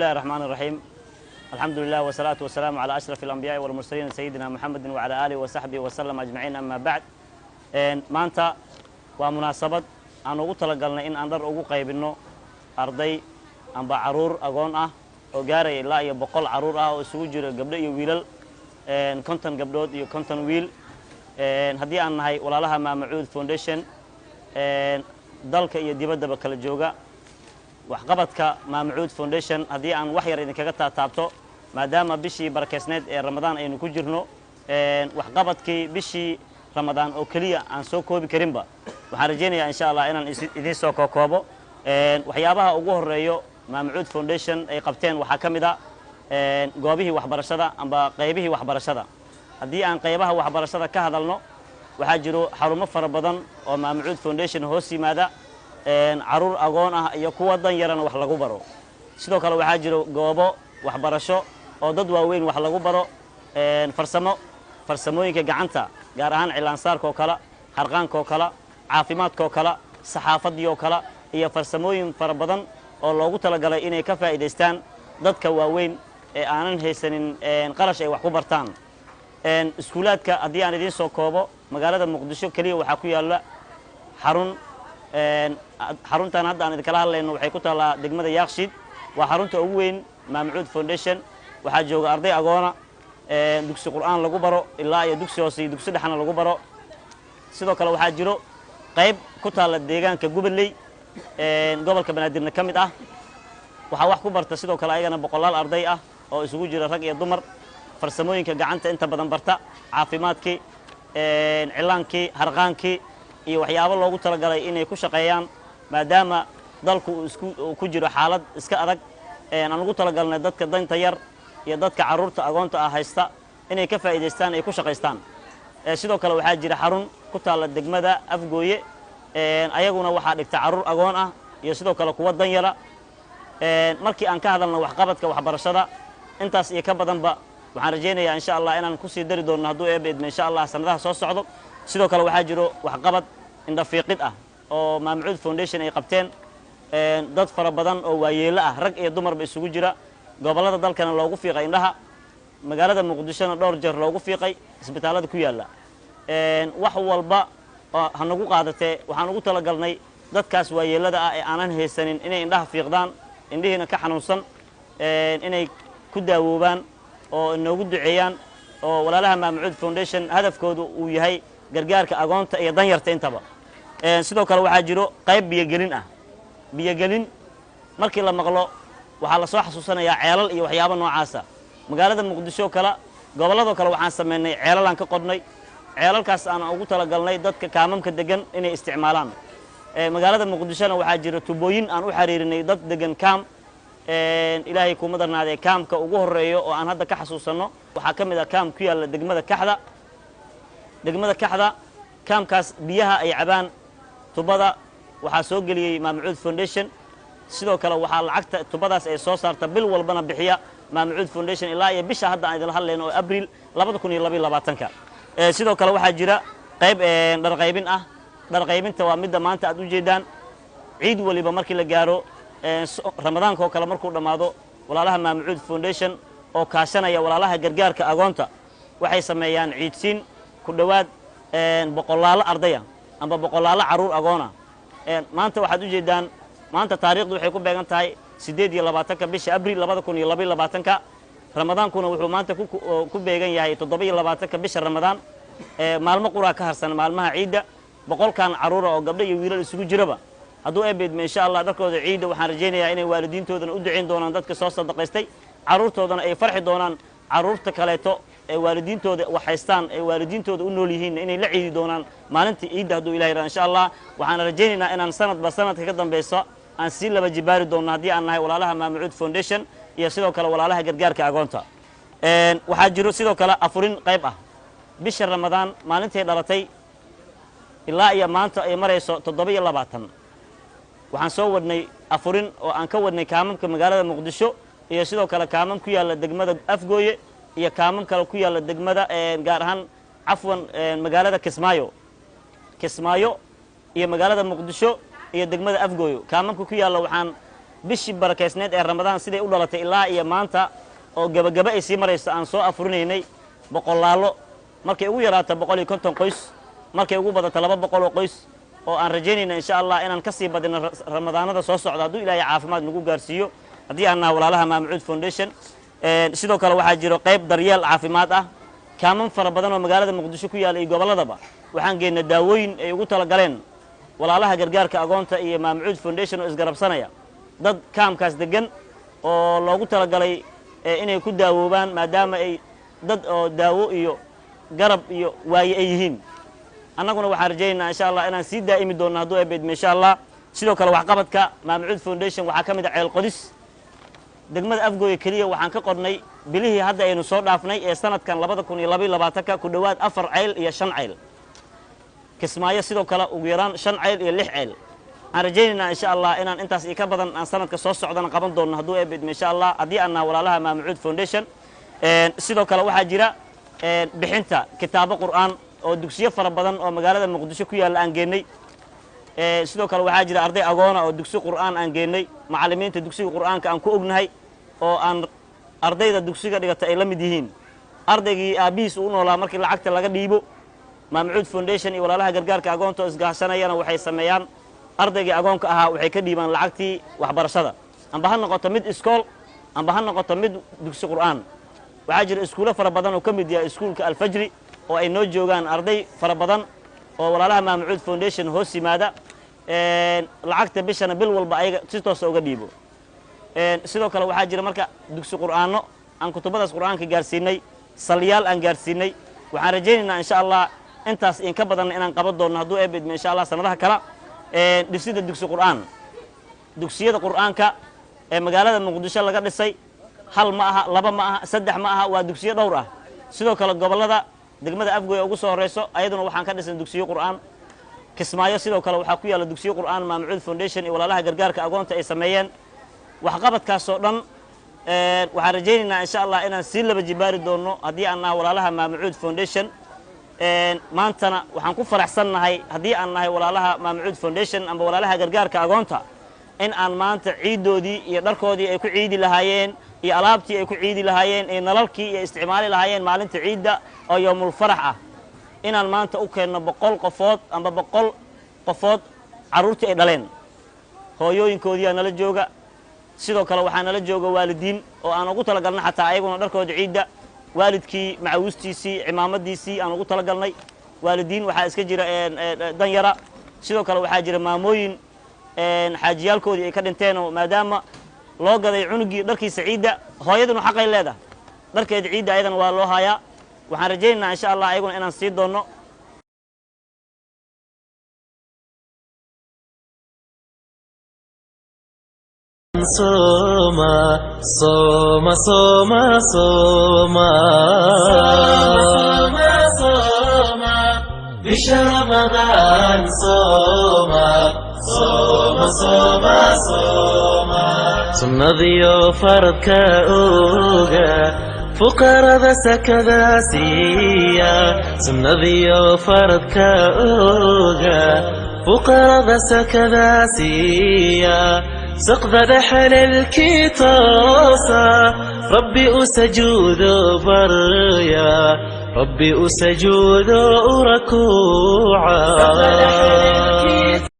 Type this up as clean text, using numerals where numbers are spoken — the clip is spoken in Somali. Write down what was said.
الله الرحمن الرحيم، الحمد لله والصلاة والسلام على أشرف الأنبياء والمرسلين سيدنا محمد وعلى آله وصحبه وسلم أجمعين، أما بعد. Maanta waa munaasabad aan ugu talagalnay in aan dhar ugu qaybinno arday amba caruur agoon ah oo gaaraya ilaa iyo 100 caruur ah oo isugu jiro gabdho iyo wiilal, 50 gabdhood iyo 50 wiil. Haddii aan nahay walaalaha Maamacuud Foundation, dalka iyo dibaddaba kala jooga, waxqabadka Maamacuud Foundation haddii aan wax yar idinkaga taataabto, maadaama bishii barakeysneed ee Ramadaan aynu ku jirno, waxqabadkii bishii Ramadaan oo keliya aan soo koobi karinba, waxaan rajaynayaa insha Allah inaan idiin soo kookoobo. Waxyaabaha ugu horeeyo Maamacuud Foundation ay qabteen waxaa ka mid a goobihii waxbarashada amba qaybihii waxbarashada. Haddii aan qaybaha waxbarashada ka hadalno, waxaa jiro xarumo fara badan oo Maamacuud Foundation hoos yimaada, caruur agoon ah iyo kuwa dan yarana wax lagu baro. Sidoo kale waxaa jiro goobo waxbarasho oo dad waaweyn wax lagu baro, farsamo, farsamooyinka gacanta, gaar ahaan cilaansaarka oo kale, harqaanka oo kale, caafimaadka oo kale, saxaafadii oo kale iyo farsamooyin fara badan oo loogu talagalay inay ka faa'iidaystaan dadka waaweyn ee aanan haysanin qarash ay wax ku bartaan. Iskuulaadka haddii aan idiin soo koobo, magaalada Muqdisho keliya waxaa ku yaalla xarun. Xaruntan hadda aan idinkala hadlayno waxay ku taallaa degmada Yaaqshiid, waa xarunta ugu weyn Maamacuud Foundation. Waxaa jooga arday agoona, dugsi Qur'aan lagu baro ilaa iyo dugsi hoose iyo dugsi dhexna lagu baro. Sidoo kale waxaa jiro qayb ku taalla deegaanka Gubadley, gobolka Banaadirna ka mid ah. Waxaa wax ku barta sidoo kale ayagana boqolaal arday ah oo isugu jira rag iyo dumar, farsamooyinka gacanta inta badan barta, caafimaadkii, cilaankii, harqaankii iyo waxyaabo loogu talagalay inay ku shaqeeyaan, maadaama dalku uu isku ku jiro xaalad iska adag. Aan ugu talagalnay dadka danta yar iyo dadka carruurta agoonta ah haysta inay ka faa'iidaystaan, ay ku shaqaystaan. Sidoo kale waxaa jira xarun ku taalla degmada Afgooye, ayaguna waxaa dhigta carruur agoon ah iyo sidoo kale kuwa dan yara. Markii aan ka hadalno waxqabadka waxbarashada, intaas iyo ka badanba waxaan rajaynayaa insha Allah inaan kusii dari doonno hadduu Eebbe idmo insha Allah sanadaha soo socdo. Sidoo kale waxaa jiro waxqabad indhafiiqid ah oo Maamacuud Foundation ay qabteen, dad fara badan oo waayeelo ah, rag iyo dumarba isugu jira, gobollada dalkana loogu fiiqay indhaha, magaalada Muqdishona dhowr jeer loogu fiiqay isbitaallada ku yaalla. Wax walba oo ha nagu qaadatee, waxaan ugu talagalnay dadkaas waayeelada ah ee aanan haysanin inay indhaha fiiqdaan, indhihiina ka xanuunsan, inay ku daawoobaan oo inoogu duceeyaan, oo walaalaha Maamacuud Foundation hadafkoodu uu yahay gargaarka agoonta iyo danyarta intaba. Sidoo kale waxaa jiro qayb biyogelin ah. Biyogelin markii la maqlo waxaa lasoo xasuusanayaa ceelal iyo waxyaabo noocaasa. Magaalada Muqdisho kale, gobolladoo kale waxaan samaynay ceelalaan ka qodhnay, ceelalkaas aan ugu talagalnay dadka kaamamka degan inay isticmaalaan. Magaalada Muqdishona waxaa jira tubooyin aan u xiriirinay dad degan kaam. Ilaahay kuma darnaadee, kaamka ugu horeeyo oo aan hadda ka xasuusanno waxaa ka mid ah kaam ku yaalla degmada Kaxda. Degmada Kaxda kaamkaas biyaha ay cabaan tubada waxaa soo geliyey Maamacuud Foundation. Sidoo kale waxaa lacagta tubadaas ay soo saarta bil walbana bixiya Maamacuud Foundation ilaa iyo bisha hadda aan idinla hadlayno oo Abriil 2022-ka. Sidoo kale waxaa jira qayb dharqaybin ah. Dharqaybinta waa midda maanta aad u jeedaan. Ciid waliba markii la gaaro, Ramadaanka oo kale markuu dhammaado, walaalaha Maamacuud Foundation oo kaashanaya walaalaha gargaarka agoonta waxay sameeyaan ciidsiin ku dhowaad boqolaalo ardaya amba boqolaalo carruur agoona. Maanta waxaad u jeedaan, maanta taariikhdu waxay ku beegan tahay 28-ka bisha Abriil 2022-ka, Ramadaankuna wuxuu maanta ku beegan yahay 27-ka bisha Ramadaan. Maalmo quraa ka harsan maalmaha ciidda. 100-kan carruura oo gabdho iyo wiilal isugu jiraba, hadduu Eebbe idmo insha Allah dharkooda ciidda, waxaan rajaynayaa inay waalidiintoodana u ducayn doonaan dadka soo sadaqaystay, carruurtoodana ay farxi doonaan, carruurta kaleeto ee waalidiintooda wax haystaan ee waalidiintooda u nool yihiin inay la ciidi doonaan maalinta ciidda hadduu Ilahay yidhahdo insha Allah. Waxaan rajaynaynaa inaan sanadba sanadka ka dambayso aan sii laba jibaari doonno haddii aan nahay walaalaha Maamacuud Foundation iyo sidoo kale walaalaha gargaarka agoonta. Waxaa jiro sidoo kale afurin qayb ah. Bisha Ramadaan maalintay dhalatay ilaa iyo maanta ay marayso 27, waxaan soo wadnay afurin oo aan ka wadnay kaamamka magaalada Muqdisho iyo sidoo kale kaamam ku yaalla degmada Afgooye iyo kaamam kale ku yaalla degmada, gaar ahaan, cafwan, magaalada Kismaayo. Kismaayo iyo magaalada Muqdisho iyo degmada Afgooyo kaamamka ku yaalla waxaan Bishii barakaysneed ee Ramadaan siday u dhalatay ilaa iyo maanta oo gebagaba ay sii marayso, aan soo afurinaynay boqolaalo, markay ugu yaraato 150 qoys, markay ugu badato 200 oo qoys, oo aan rajaynayna insha Allah inaan ka sii badino Ramadaanada soo socda, hadduu Ilaahay caafimaad nagu gaarsiiyo, haddii aan naha walaalaha Maamcuud Foundation. Sidoo kale waxaa jiro qayb daryeel caafimaad ah. Kaaman fara badan oo magaalada Muqdisho ku yaalla iyo gobolladaba waxaan geynay daawooyin ay ugu talagaleen walaalaha gargaarka agoonta iyo Maamcuud Foundation oo isgarabsanaya, dad kaamkaas degan oo loogu talagalay inay ku daawoobaan, maadaama ay dad oo daawo iyo garab iyo waaye ay yihiin. Annaguna waxaan rajaynaynaa insha Allah inaan sii daa'imi doonno, hadduu Eebbe idmo, insha Allah. Sidoo kale waxqabadka Maamcuud Foundation waxaa ka mid ah ceel qodis. Degmada Afgooye keliya waxaan ka qodnay bilihii hadda aynu soo dhaafnay ee sanadkan 2022-ka ku dhowaad afar ceyl iyo shan ceyl. Kismaayo sidoo kale ugu yaraan shan ceyl iyo lix ceyl. Waxaan rajaynaynaa insha Allah inaan intaas iyo ka badan aan sanadka soo socdana qaban doonno, hadduu Eebbe idmo, insha Allah, haddii aan naha walaalaha Maamcuud Foundation. Sidoo kale waxaa jira bixinta kitaabo Qur'aan oo dugsiyo fara badan oo magaalada Muqdisho ku yaalla aan geennay. Sidoo kale waxaa jira arday agoona oo dugsi Qur'aan aan geennay, macallimiinta dugsiga Qur'aanka aan ku ognahay oo aan ardayda dugsiga dhigata ay la mid yihiin. Ardaygii aabbihiis uu noolaa markii lacagta laga dhiibo, Maamcuud Foundation iyo walaalaha gargaarka agoonta oo isgaashanayana waxay sameeyaan ardaygii agoonka ahaa waxay ka dhiibaan lacagtii waxbarashada, amba ha noqoto mid iskool, amba ha noqoto mid dugsi Qur'aan. Waxaa jira iskuulo fara badan oo ka mid yahay iskuulka Alfajri oo ay noo joogaan arday fara badan oo walaalaha Maamcuud Foundation hoos yimaada, lacagta bishana bil walba ayaga si toosa uga dhiibo. Sidoo kale waxaa jira marka dugsi Qur'aano aan kutubadaas Qur'aanka gaarsiinay, saliyaal aan gaarsiinay. Waxaan rajaynaynaa insha Allah intaas in ka badanna inaan qaban doonno, hadduu Eebbe idmo, insha Allah, sanadaha kala. Dhisida dugsi Qur'aan, dugsiyada Qur'aanka ee magaalada Muqdisho laga dhisay hal ma aha, laba ma aha, saddex ma aha, waa dugsiyo dhowr ah. Sidoo kale gobollada, degmada Afgoy ugu soo horeyso, ayaduna waxaan ka dhisnay dugsiyo Qur'aan. Kismaayo sidoo kale waxaa ku yaalla dugsiyo Qur'aan Maamcuud Foundation iyo walaalaha gargaarka agoonta ay sameeyeen. Waxqabadkaasoo dhan waxaan rajaynaynaa insha Allah inaan sii laba jibaari doonno, haddii aan nahay walaalaha Maamcuud Foundation. Maantana waxaan ku faraxsannahay, haddii aan nahay walaalaha Maamcuud Foundation amba walaalaha gargaarka agoonta, in aan maanta ciiddoodii iyo dharkoodii ay ku ciidi lahaayeen iyo alaabtii ay ku ciidi lahaayeen iyo nalalkii iyo isticmaali lahaayeen maalinta ciidda oo yowmul farax ah, inaan maanta u keenno 100 qofood amba 100 qofood carruurtii ay dhaleen. Hooyooyinkoodiyaa nala jooga, sidoo kale waxaa nala jooga waalidiin oo aan ugu talagalnay xataa ayaguna dharkooda ciidda, waalidkii macawistiisii, cimaamadiisii aan ugu talagalnay. Waalidiin waxaa iska jira danyara. Sidoo kale waxaa jira maamooyin xaajiyaalkoodii ay ka dhinteenoo maadaama loo gaday cunugii dharkiisa ciidda, hooyaduna xaqay leedahay dharkeeda ciidda, ayadana waa loo hayaa. Waxaan rajaynaynaa insha Allah ayaguna inaan sii doonno. صوم صوم صوم صوم صوم صوم بش رمضان صوم صوم صوم صوم. Sunnadiyo faradka oga, fuqarada sakada siiya. Sunnadiyo faradka oga, fuqarada sakada siiya. Saqda dhexalelkii toosa, Rabbi u sajuudo barya, Rabbi u sajuudo u rakuuca.